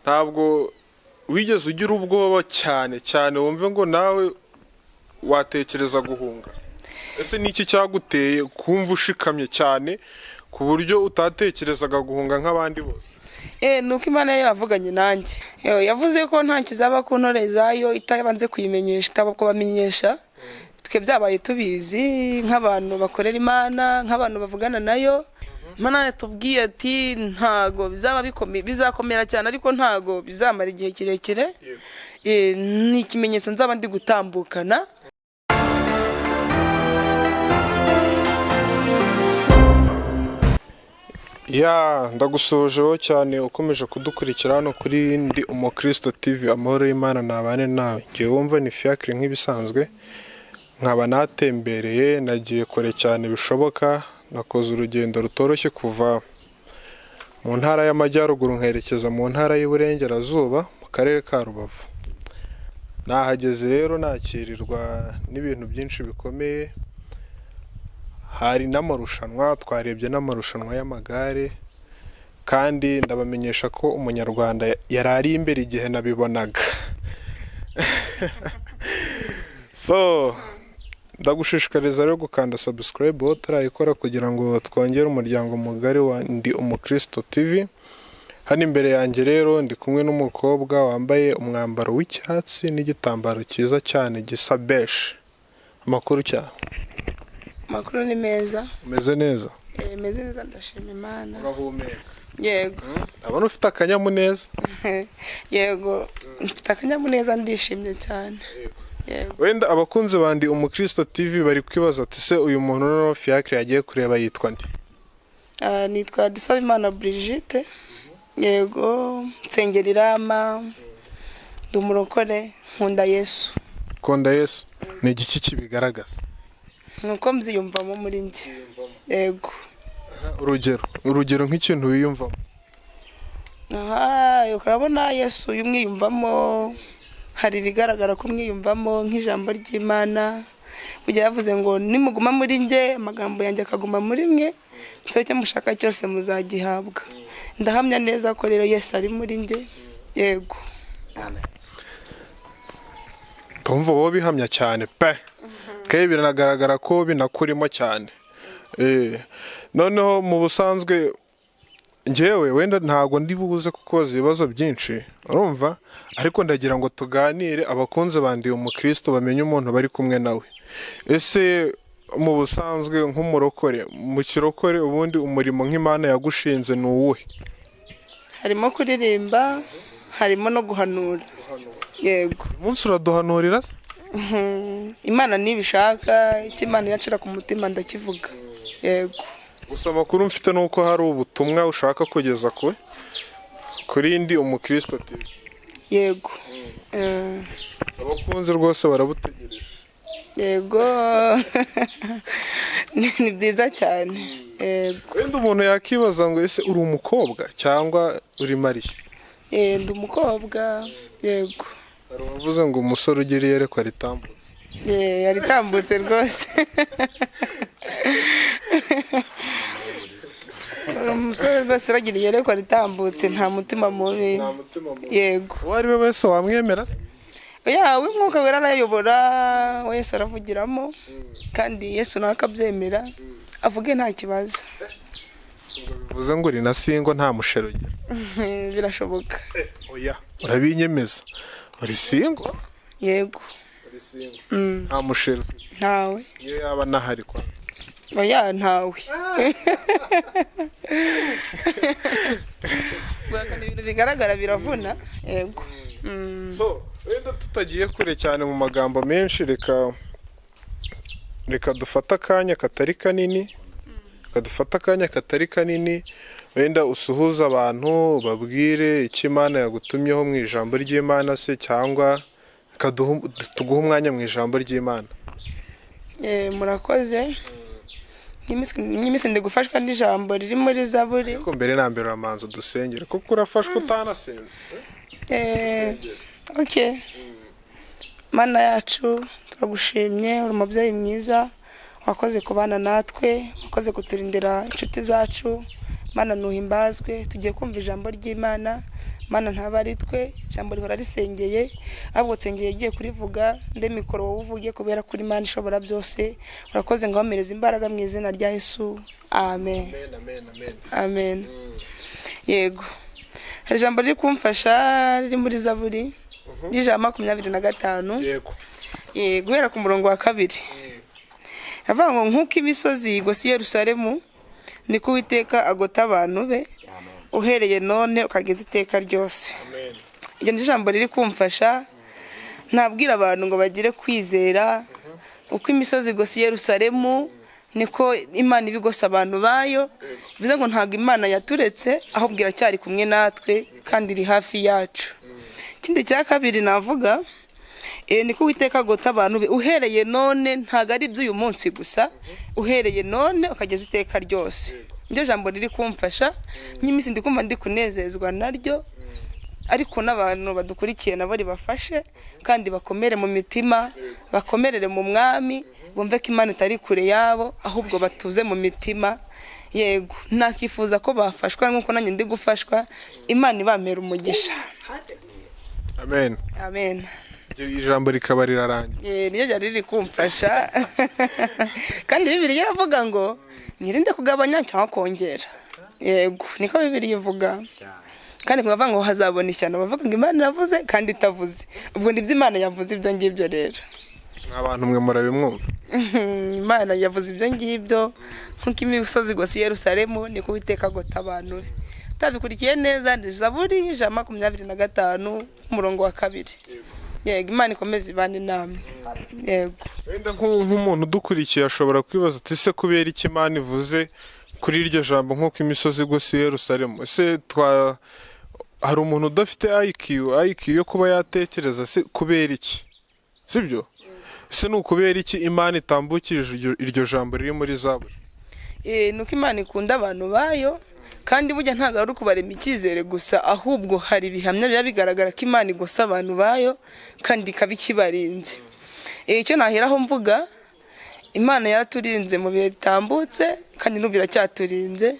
Ntabwo wigeze ugira ubwoba cyane cyane wumve ngo nawe watekereza guhunga? Ese ni iki cyaguteye kumva ushikamye cyane ku buryo utatekerezaga guhunga nk'abandi bose? Ni uko Imana yari yaravuganye nanjye. Yavuze ko nta kizaba ku ntore zayo itabanze kuyimenyesha, itaba kubamenyesha. Twe byabaye tubizi nk'abantu bakorera Imana, nk'abantu bavugana nayo. Imana yatubwiye ati ntago bizaba bikomeye, bizakomera cyane, ariko ntago bizamara igihe kirekire. Ni ikimenyetso nzaba ndi gutambukana. Ya, ndagusuhujeho cyane ukomeje kudukurikira hano kuri Ndi Umukristo TV. Amahoro y'Imana nabane nawe. Ngiye wumva ni Fiacre nk'ibisanzwe, nkaba natembereye, nagiye kure cyane bishoboka, nakoze urugendo rutoroshye kuva mu ntara y'Amajyaruguru nkerekeza mu ntara y'Iburengerazuba mu karere ka Rubavu. Nahageze rero nakirirwa n'ibintu byinshi bikomeye, hari n'amarushanwa, twarebye n'amarushanwa y'amagare, kandi ndabamenyesha ko umunyarwanda yari ari imbere igihe nabibonaga. So ndagushishikariza rero gukanda subscribe wowe utarayikora kugira ngo twongere umuryango mugari wa Ndi Umukristo TV. Hano imbere yanjye rero ndi kumwe n'umukobwa wambaye umwambaro w'icyatsi n'igitambaro cyiza cyane gisa beige. Amakuru cyane? Amakuru ni meza. Umeze neza? Meze neza, ndashima Imana. Urahumeka? Yego. Ndabona ufite akanyamuneza. Yego, mfite akanyamuneza, ndishimye cyane. Yego. Wenda abakunzi ba Ndi Umukristo TV bari kwibaza ati: "Se uyu muntu noneho Fiacre yagiye kureba yitwa nde?" Nitwa Dusabimana Brigitte. Yego, nsengera Irama, ndi umurokore, nkunda Yesu. Kunda Yesu, ni igiki kibigaragaza? Ni uko mbyiyumvamo muri njye. Yego. Urugero nk'ikintu wiyumvamo. Aha, urabona Yesu iyo umwiyumvamo hari ibigaragara ko umwiyumvamo, nk'ijambo ry'Imana. Burya yavuze ngo nimuguma muri njye, amagambo yanjye akaguma muri mwe, musabe icyo mushaka cyose muzagihabwa. Ndahamya neza ko rero Yesu ari muri njye. Yego. Ndumva wowe bihamya cyane pe, kandi biragaragara ko binakurimo cyane. Noneho mu busanzwe njyewe wenda ntabwo ndi buze kukubaza ibibazo byinshi, urumva, ariko ndagira ngo tuganire, abakunzi ba Ndi Umukristo bamenye umuntu bari kumwe nawe. Ese mu busanzwe nk'umurokore, mu kirokore, ubundi umurimo nk'Imana yagushinze ni uwuhe? Harimo kuririmba, harimo no guhanura. Yego. Uyu munsi uraduhanurira se? Imana nibishaka, icyo Imana iracira ku mutima ndakivuga. Yego. Gusa amakuru mfite ni uko hari ubutumwa ushaka kugeza kuri Ndi Umukristo TV. Yego. Abakunzi rwose barabutegereje. Yego, ni byiza cyane. Yego. Wenda umuntu yakibaza ngo: "Ese uri umukobwa cyangwa uri marié?" Ndi umukobwa, yego. Hari uwavuze ngo umusore ugira iyerekwa ritambutse. Yaritambutse rwose. Umusore rwose uragira iyerekwa ritambutse, nta mutima mubi. Nta mutima mubi. Yego. Uwo ari we wese wamwemera se? Oya, w'Umwuka Wera arayobora, Yesu aravugiramo, kandi Yesu nawe akabyemera, avuge nta kibazo. Ubwo bivuze ngo uri na single, nta mushero ugira? Birashoboka. Oya, urabinyemeza, uri single? Yego. Uri single, nta mushero ufite? Ntawe. Niyo yaba anahari kwa? Oya, ntawe. Guhakana ibintu bigaragara biravuna. Yego. So wenda tutagiye kure cyane mu magambo menshi, reka dufate akanya katari kanini, reka dufate akanya katari kanini, wenda usuhuze abantu, babwire icyo Imana yagutumyeho mu ijambo ry'Imana se, cyangwa reka tuguhe umwanya mu ijambo ry'Imana. Murakoze. Nk'iminsi ndi gufashwa n'ijambo riri muri Zaburi. Ariko mbere na mbere uramanza udusengere, kuko urafashwa utanasenze. Dusengere. Okay. Mana yacu, turagushimye, uri umubyeyi mwiza, wakoze kubana natwe, wakoze kuturindira inshuti zacu. Mana nuhimbazwe. Tugiye kumva ijambo ry'Imana. Mana ntaba ari twe, ijambo rihora risengeye, ahubwo nsengeye ugiye kurivuga, mbe mikoro wowe uvuge, kubera kuri Imana ishobora byose. Urakoze, ngahomereza imbaraga mu izina rya Yesu, amen. Amen, amen, amen. Amen. Yego, hari ijambo riri kumfasha riri muri Zaburi 125. Guhera ku murongo wa 2. Avuga ngo: "Nk'uko imisozi igose i Yerusalemu, niko Uwiteka agota abantu be, uhereye none ukageza iteka ryose." Amen. Iryo ni ijambo riri kumfasha. Ntabwira abantu ngo bagire kwizera. Uko imisozi igose i Yerusalemu, niko Imana iba igose abantu bayo. Bivuze ngo ntabwo Imana yaturetse, ahubwo iracyari kumwe natwe kandi iri hafi yacu. Ikindi cya kabiri navuga, niko Uwiteka agota abantu be uhereye none. Ntabwo ari iby'uyu munsi gusa, uhereye none ukageza iteka ryose. Niryo jambo riri kumfasha n'iminsi, ndi kumva ndi kunezezwa naryo, ariko n'abantu badukurikiye nabo ribafashe, kandi bakomere mu mitima, bakomerere mu Mwami, bumve ko Imana itari kure yabo, ahubwo batuze mu mitima. Yego, nakifuza ko bafashwa nk'uko nanjye ndi gufashwa. Imana ibampera umugisha. Amen. Amen. Ijambo rikaba rirarangiye. Niyo ryari riri kumfasha. Kandi Bibiliya iravuga ngo mwirinde kugabanya cyangwa kongera. Yego, niko Bibiliya ivuga. Kandi kubavuga ngo hazabona ishyano, bavuga ngo Imana iravuze kandi itavuze. Ubwo nibyo Imana yavuze ibyo ngibyo rero. Abantu mwe murabimwumva. Imana yavuze ibyo ngibyo: nk'uko imisozi igose i Yerusalemu, niko Uwiteka agota abantu be. Utabikurikiye neza, ni Zaburi 125, umurongo wa 2. Yego, Imana ikomeze ibane namwe. Yego. Wenda nk'umuntu udukurikiye ashobora kwibaza ati: "Ese kubera iki Imana ivuze kuri iryo jambo nk'uko imisozi igose i Yerusalemu?" Ese twa hari umuntu udafite IQ yo kuba yatekereza se kubera iki? Sibyo se? Ni ukubera iki Imana itambukije iryo jambo riri muri Zaburi? Nuko Imana ikunda abantu bayo, kandi burya ntabwo ari ukubarema icyizere gusa, ahubwo hari ibihamya biba bigaragara ko Imana igose abantu bayo kandi ikaba ikibarinze. Icyo naheraho mvuga, Imana yaraturinze mu bihe bitambutse kandi n'ubu iracyaturinze.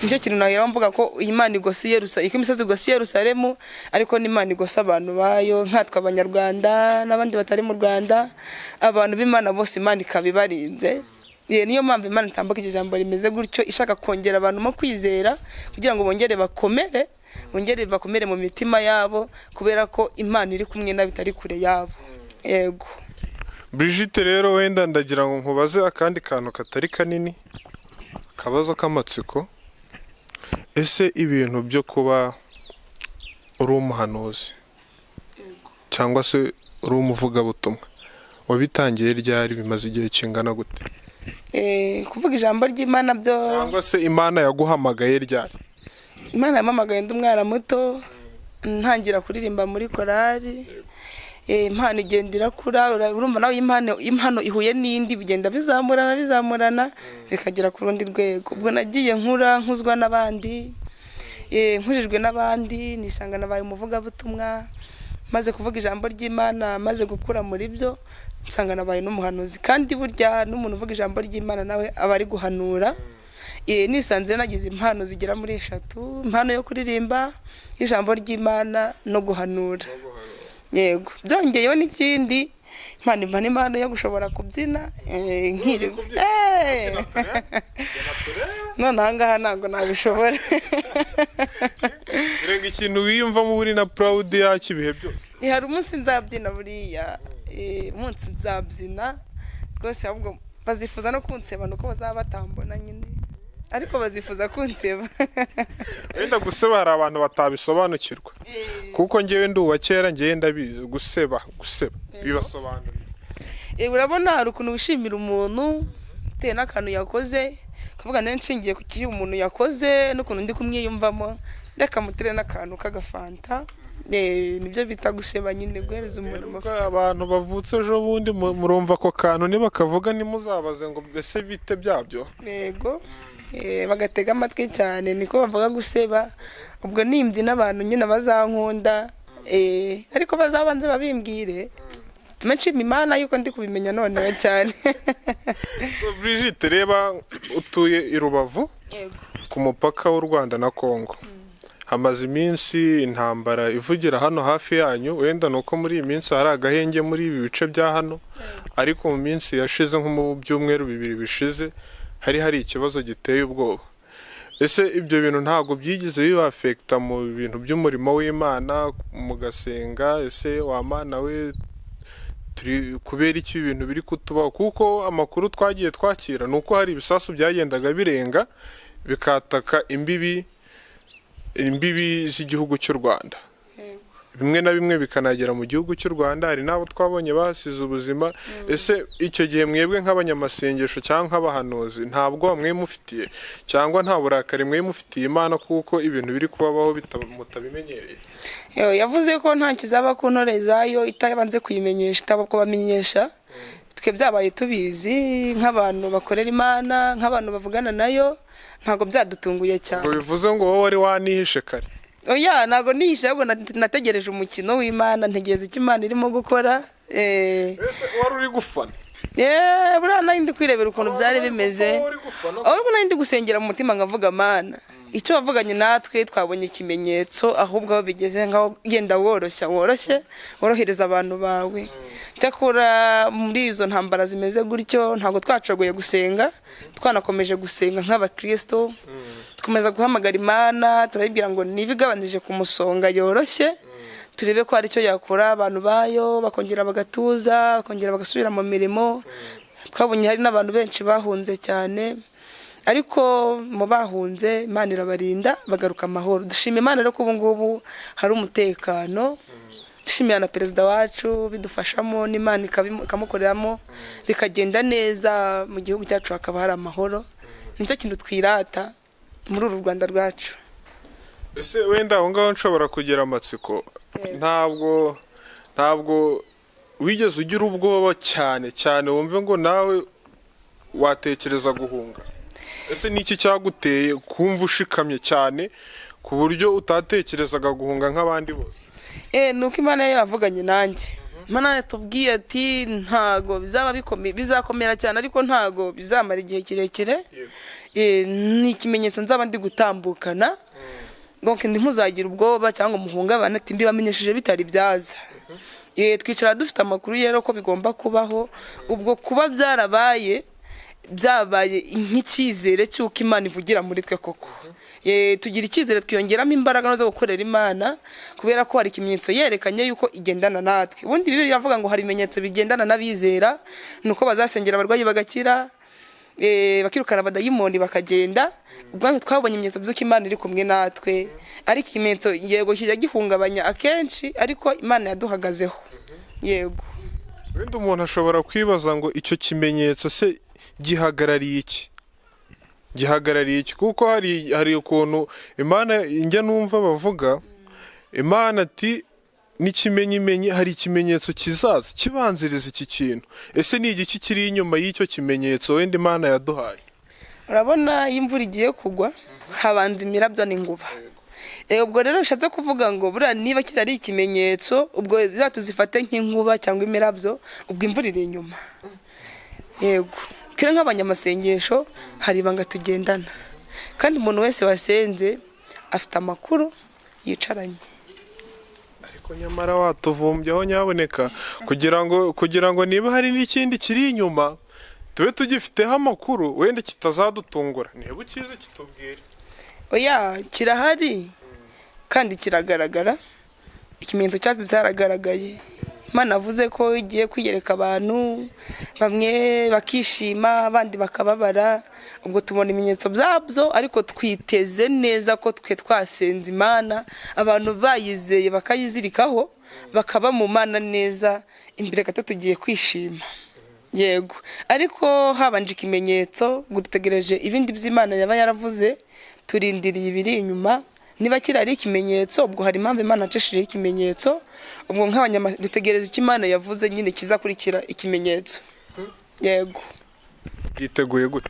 Nicyo kintu naheraho mvuga ko Imana igose Yerusalemu, ko imisozi igose i Yerusalemu, ariko n'Imana igose abantu bayo, nkatwe Abanyarwanda n'abandi batari mu Rwanda, abantu b'Imana bose, Imana ikaba ibarinze. Niyo mpamvu Imana itambuka iryo jambo rimeze gutyo, ishaka kongera abantu mo kwizera kugira ngo bongere bakomere, bongere bakomere mu mitima yabo, kubera ko Imana iri kumwe nabo, itari kure yabo. Yego. Brigitte, rero wenda ndagira ngo nkubaze akandi kantu katari kanini, akabazo k'amatsiko. Ese ibintu byo kuba uri umuhanuzi cyangwa se uri umuvugabutumwa wabitangiye ryari? Bimaze igihe kingana gute? Kuvuga ijambo ry'Imana byo, Cyangwa se Imana yaguhamagaye ryari? Imana yampamagaye ndi umwana muto, ntangira kuririmba muri korali. Impano igenda irakura. Urumva nawe, impano ihuye n'indi, bigenda bizamurana bizamurana, bikagera ku rundi rwego. Ubwo nagiye nkura, nkuzwa n'abandi, nkujijwe n'abandi, nisanga nabaye umuvugabutumwa. Maze kuvuga ijambo ry'Imana, maze gukura muri byo, nsanga nabaye n'umuhanuzi. Kandi burya n'umuntu uvuga ijambo ry'Imana nawe aba ari guhanura. Nisanze nagize impano zigera muri eshatu: impano yo kuririmba, ijambo ry'Imana no guhanura. Yego, byongeyeho n'ikindi, impano yo gushobora kubyina, nkiri none aha ngaha ntabwo nabishobora. Renga ikintu wiyumvamo uri na proud yacyo ibihe byose. Hari umunsi nzabyina buriya, umunsi nzabyina rwose, ahubwo bazifuza no kunseba, nuko bazaba batambona nyine, ariko bazifuza kunseba. Wenda guseba hari abantu batabisobanukirwa, kuko ngewe ndi uwa kera, ngewe ndabizi. Guseba bibasobanurira? Urabona hari ukuntu wishimira umuntu bitewe n'akantu yakoze, ukavuga nawe nshingiye ku kiyo umuntu yakoze n'ukuntu ndi kumwiyumvamo, reka mutere n'akantu k'agafanta. Nibyo bita guseba nyine, guhereza umuntu amafaranga. Abantu bavutse ejo bundi murumva ako kantu nibakavuga ntimuzabaze ngo mbese bite byabyo. Yego. Bagatega amatwi cyane, niko bavuga guseba. Ubwo nimbye n'abantu nyine bazankunda, ariko bazabanze babimbwire, tume nshima Imana yuko ndi kubimenya noneho cyane. So Brigitte, reba utuye i Rubavu. Yego. Ku mupaka w'u Rwanda na Kongo hamaze iminsi intambara ivugira hano hafi yanyu. Wenda ni uko muri iyi minsi hari agahenge muri ibi bice bya hano, ariko mu minsi yashize, nko mu byumweru 2 bishize, hari ikibazo giteye ubwoba. Ese ibyo bintu ntabwo byigeze biba-affecta mu bintu by'umurimo w'Imana, mugasenga? Ese wa Mana we, turi kubera iki ibintu biri kutubaho? Kuko amakuru twagiye twakira ni uko hari ibisasu byagendaga birenga bikataka imbibi z'igihugu cy'u Rwanda, bimwe na bimwe bikanagera mu gihugu cy'u Rwanda. Hari n'abo twabonye basize ubuzima. Ese icyo gihe mwebwe nk'abanyamasengesho cyangwa nk'abahanuzi, nta bwoba mwe mufitiye cyangwa nta burakari mwe mufitiye Imana kuko ibintu biri kubabaho mutabimenyereye? Yewe, yavuze ko nta kizaba ku ntore zayo itabanze kuyimenyesha, kubamenyesha. Twe byabaye tubizi nk'abantu bakorera Imana, nk'abantu bavugana nayo, ntabwo byadutunguye cyane. Ngo bivuze ngo wowe wari wanihishe kare? Oya, ntabwo nihishe, ahubwo nategereje umukino w'Imana, ntegereza icyo Imana irimo gukora. Ese wari uri gufana? Buriya nari ndi kwirebera ukuntu byari bimeze. Wowe uri gufana? Ahubwo nari ndi gusengera mu mutima, nkavuga: "Mana, icyo wavuganye natwe twabonye ikimenyetso, ahubwo aho bigeze ngaho genda woroshya, woroshye, worohereza abantu bawe." Cyakora muri izo ntambara zimeze gutyo ntabwo twacogoye gusenga, twanakomeje gusenga nk'abakristo, dukomeza guhamagara Imana, turayibwira ngo niba igabanije ku musonga yoroshye, turebe ko hari icyo yakora, abantu bayo bakongera bagatuza, bakongera bagasubira mu mirimo. Twabonye hari n'abantu benshi bahunze cyane, ariko mu bahunze Imana irabarinda bagaruka amahoro. Dushima Imana rero ko ubu ngubu hari umutekano, dushimira na perezida wacu bidufashamo, n'Imana ikamukoreramo bikagenda neza, mu gihugu cyacu hakaba hari amahoro. Nicyo kintu twirata muri uru Rwanda rwacu. Ese wenda aho ngaho nshobora kugira amatsiko, ntabwo wigeze ugira ubwoba cyane cyane wumve ngo nawe watekereza guhunga? Ese ni iki cyaguteye kumva ushikamye cyane ku buryo utatekerezaga guhunga nk'abandi bose? Ni uko Imana yaravuganye nanjye. Imana yatubwiye ati ntago bizaba bikomeye, bizakomera cyane, ariko ntago bizamara igihe kirekire. Ni ikimenyetso nzaba ndi gutambukana, donc ntimuzagire ubwoba cyangwa muhungabane, ati mbibamenyesheje bitari byaza. Twicara dufite amakuru rero ko bigomba kubaho. Ubwo kuba byarabaye, byabaye nk'icyizere cy'uko Imana ivugira muri twe koko. Tugira icyizere, twiyongeramo imbaraga zo gukorera Imana kubera ko hari ikimenyetso yerekanye yuko igendana natwe. Ubundi Bibiliya iravuga ngo hari ibimenyetso bigendana n'abizera, ni uko bazasengera abarwayi bagakira, bakirukana abadayimoni bakagenda. Ubwo twabonye ibimenyetso by'uko Imana iri kumwe natwe, ariko ikimenyetso yego kijya gihungabanya akenshi, ariko Imana yaduhagazeho, yego. Wenda umuntu ashobora kwibaza ngo icyo kimenyetso se gihagarariye iki? Gihagarariye iki? Kuko hari ukuntu Imana njya numva bavuga Imana ati n'ikimenyimenyi hari ikimenyetso kizaza kibanziriza iki kintu. Ese ni igiki kiri inyuma y'icyo kimenyetso wenda Imana yaduhaye? Urabona, iyo imvura igiye kugwa habanza imirabyo n'inkuba. Ubwo rero bishatse kuvuga ngo buriya niba kiri ari ikimenyetso, ubwo za tuzifate nk'inkuba cyangwa imirabyo, ubwo imvura iri inyuma. Yego, twe nk'abanyamasengesho hari ibanga tugendana, kandi umuntu wese wasenze afite amakuru yicaranye. Ariko nyamara watuvumbyeho nyaboneka, kugira ngo niba hari n'ikindi kiri inyuma tube tugifiteho amakuru, wenda kitazadutungura. Niba ukizi kitubwire. Oya, kirahari kandi kiragaragara, ikimenyetso cyabyo byaragaragaye. Imana avuze ko igiye kwiyereka abantu, bamwe bakishima, abandi bakababara. Ubwo tubona ibimenyetso byabyo, ariko twiteze neza ko twe twasenze Imana, abantu bayizeye bakayizirikaho, bakaba mu Mana neza, imbere gato tugiye kwishima. Yego, ariko habanje ikimenyetso, ngo dutegereje ibindi by'Imana yaba yaravuze, turindiriye ibiri inyuma. Niba kiri ari ikimenyetso, ubwo hari impamvu Imana yacishije ikimenyetso. Ubwo nk'abanyama dutegereza icyo Imana yavuze nyine kizakurikira ikimenyetso, yego. Byiteguye gute?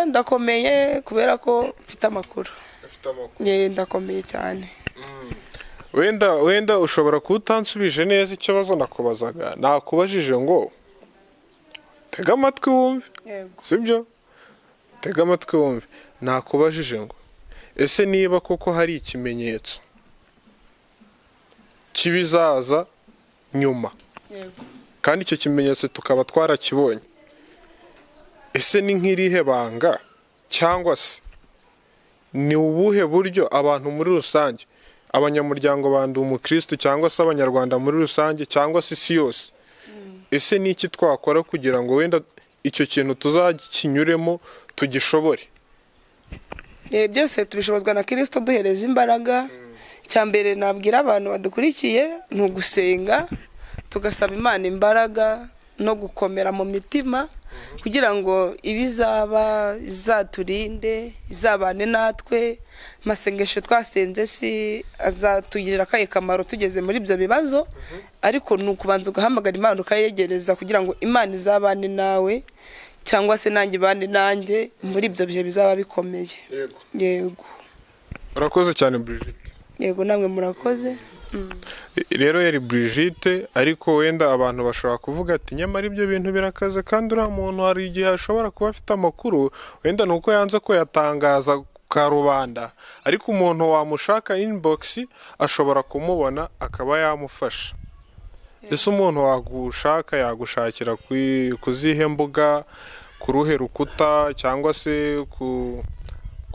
Ndakomeye kubera ko mfite amakuru. Ufite amakuru. Ndakomeye cyane. Wenda ushobora kuba utansubije neza ikibazo nakubazaga. Nakubajije ngo tega amatwi wumve. Yego. Sibyo? Tega amatwi wumve. Nakubajije ngo ese niba koko hari ikimenyetso cy'ibizaza nyuma, Yego. kandi icyo kimenyetso tukaba twarakibonye, ese ni nk'irihe banga cyangwa se ni ubuhe buryo abantu muri rusange, abanyamuryango ba Ndi Umukristo cyangwa se Abanyarwanda muri rusange cyangwa se isi yose, ese ni iki twakora kugira ngo wenda icyo kintu tuzakinyuremo tugishobore? Byose tubishobozwa na Kirisito duhereje imbaraga. Icya mbere nabwira abantu badukurikiye ni ugusenga, tugasaba Imana imbaraga no gukomera mu mitima kugira ngo ibizaba izaturinde, izabane natwe. Amasengesho twasenze si azatugirira akahe kamaro tugeze muri ibyo bibazo? Ariko ni ukubanza ugahamagara Imana, ukayegereza kugira ngo Imana izabane nawe cyangwa se nanjye ibane nanjye muri ibyo bihe bizaba bikomeye. Yego. Urakoze cyane, Brigitte. Yego, namwe murakoze. Rero yari Brigitte. Ariko wenda abantu bashobora kuvuga ati: "Nyamara ibyo bintu birakaze, kandi uriya muntu hari igihe ashobora kuba afite amakuru, wenda ni uko yanze kuyatangaza ka rubanda." Ariko umuntu wamushaka inbox ashobora kumubona akaba yamufasha. Ese umuntu wagushaka yagushakira ku zihe mbuga, ku ruhe rukuta cyangwa se ku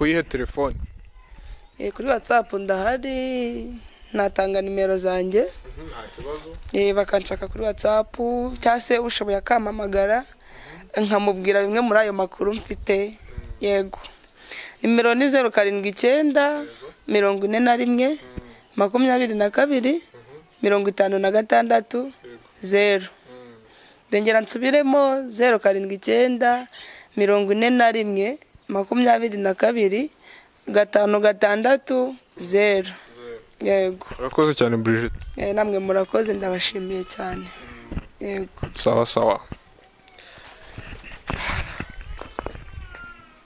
yihe telefone? Kuri WhatsApp ndahari, natanga nimero zanjye. Nta kibazo. Bakanshaka kuri WhatsApp cyangwa se ushoboye akampamagara nkamubwira bimwe muri ayo makuru mfite. Yego, nimero ni 0794122560. Ndongera nsubiremo: 0794122560. Yego. Urakoze cyane, Brigitte. Namwe murakoze, ndabashimiye cyane. Yego. Sawa sawa.